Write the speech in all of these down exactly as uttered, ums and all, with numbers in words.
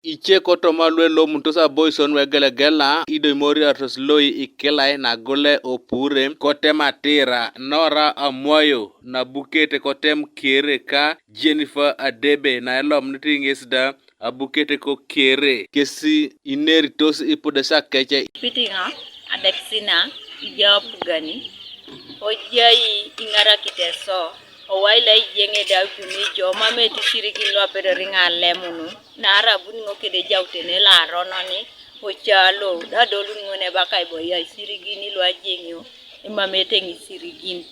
Ice kotoma lu elomunitos aboisio nu egelegela, ido imoriatos loi ikilai nagule opure, kotem atira, nora amwayo, nabukete kotem kere ka Jennifer Adebe, na elomunit ŋes da abukete ko kere. Kesi ineritos ipudes akece. Pitiŋa adekisina ija apugani, ojai iŋarakit eso, owai lo ijeŋ edautu nijo, mam etisirikin luapedori ŋalemunu, naarai abuni ŋo kede ejautene loarononi, ocalo, dadolun ŋo nebaka iboya isirigin luajeŋio, emamete ŋisirigin,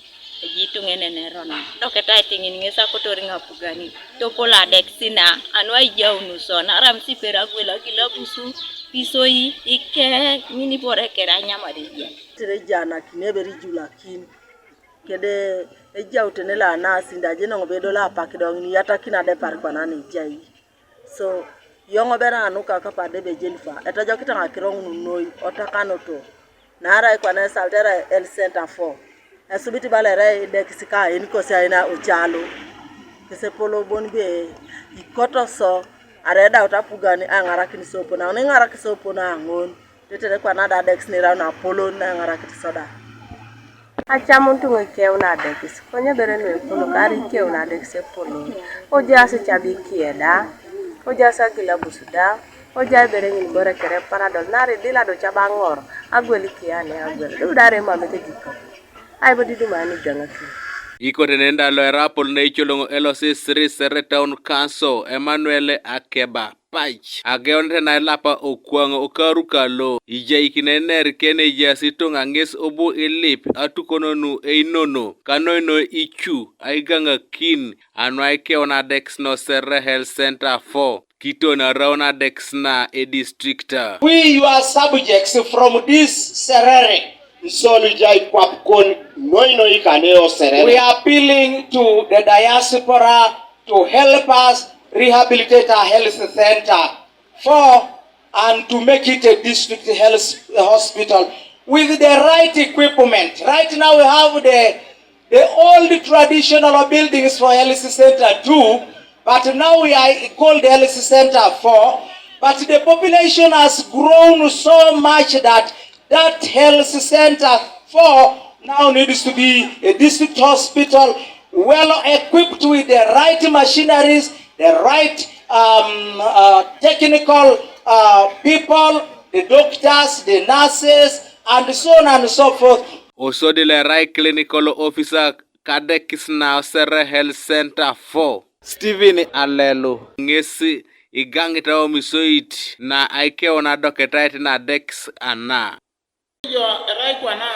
eji ituŋa enenerona. Doketait ŋin ŋes akotor ŋapugani, topol adekisina, anu aijaunuso, naarai misipero agwel agilabusu, pisoi, ike, ŋinipore kere anyamadeja. Terejanakini eberi julakin, kede ejautene loanasin da, ajenoŋ bedo loapak doŋ, niyatakin adepar kwana nijai. So, yoŋ obere anuka kapa Adebe Jennifer, etojokita ŋakiro ŋun noi, otakanoto. Naarai kwana esaltere Health Center four, esubit bala erai idekis ka enikosi aina ocalo. Kesepolo bon be ikotoso, arai edaut apugan aiŋarakin sopo, naŋ niŋarak sopo naŋon, tetere kwana da adekis nirau napolon naiŋarakit soda. Acamun tuŋa ikeu nadekis, konye bere nuepolok, arai ikeu nadekis epolon. Ojaas icabikie da, ojaas agilabus da, ojai bere ŋin bore kere paradol, naarai idila do caba aŋor, agwel kiane agwel, dudare mamete jiko. Aibo diduma nigaŋakin. Ikote nenda lo era apolon eicoloŋ L C three Serere Town Council, Emmanuel Akeba. Pac, ageunet nailapa okwaŋ okaru kalo, ijaikine neriken ejaas ituŋa ŋes obu ilip atukononu einono, kanoino icu, aigaŋakin, anu aikeun adekis no Serere Health Center four, kiton araun adekis na edistrikta. We your subjects from this Serere, Nsol ijai kwap kon, noinoi kane o Serere. We are appealing to the diaspora to help us rehabilitate our health center four and to make it a district health hospital with the right equipment. Right now we have the, the old traditional buildings for health center two, but now we are called health center four, but the population has grown so much that that health center four now needs to be a district hospital, well equipped with the right machineries, the right, um, uh, technical, uh, people, the doctors, the nurses, and so on and so forth. Osodi lo erai clinical officer kadekis na Serere Health Center four, Stephen Alelu, ŋes igaŋit aomisoit na aikeun adoketait nadekis ana. Jo erai kwana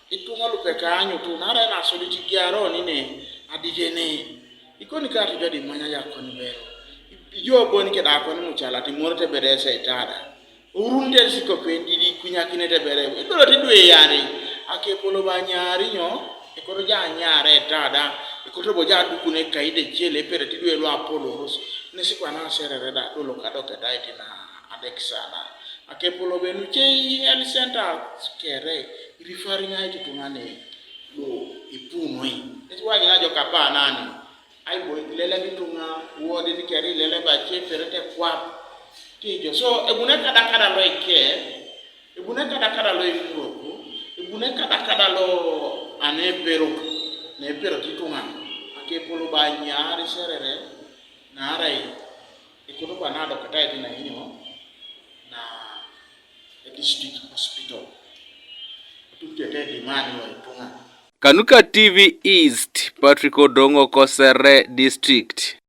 ituŋa lupe kaanyutu, naarai nasodit igiaro nine adijene. Ikoni ka atujo dimanya jakoni bero. Ijo bon keda akoni mucala timorete bere eseitada. Urunit sikopen didi ikunyakinete bere. Idolot idwe yari. Akepolo banyari nyo. Ekoto ja anyare tada. Ekoto bo ja dukune kaide jele pere tidwe lo apoloros. Nesi kwana Serere da dolo kadoketait na adekis ana. Akepolo benu cei health center kere, referring ai tutuŋani lo ipunoi. Esi wanyina jo kapanani, ai bo ileleb ituŋa wodin kere ileleb ace perete kwap. Tijo, so ebune kadakada lo ike, ebune kadakada lo imuroku, ebune kadakada lo aneperok, neperok ituŋa. Akepolo banyari Serere, naarai ikoto kwana adoketait nainyo na district hospital. Atukitete dimani wa ituŋa. Kanuka T V East, Patrick Odongo ko Serere District.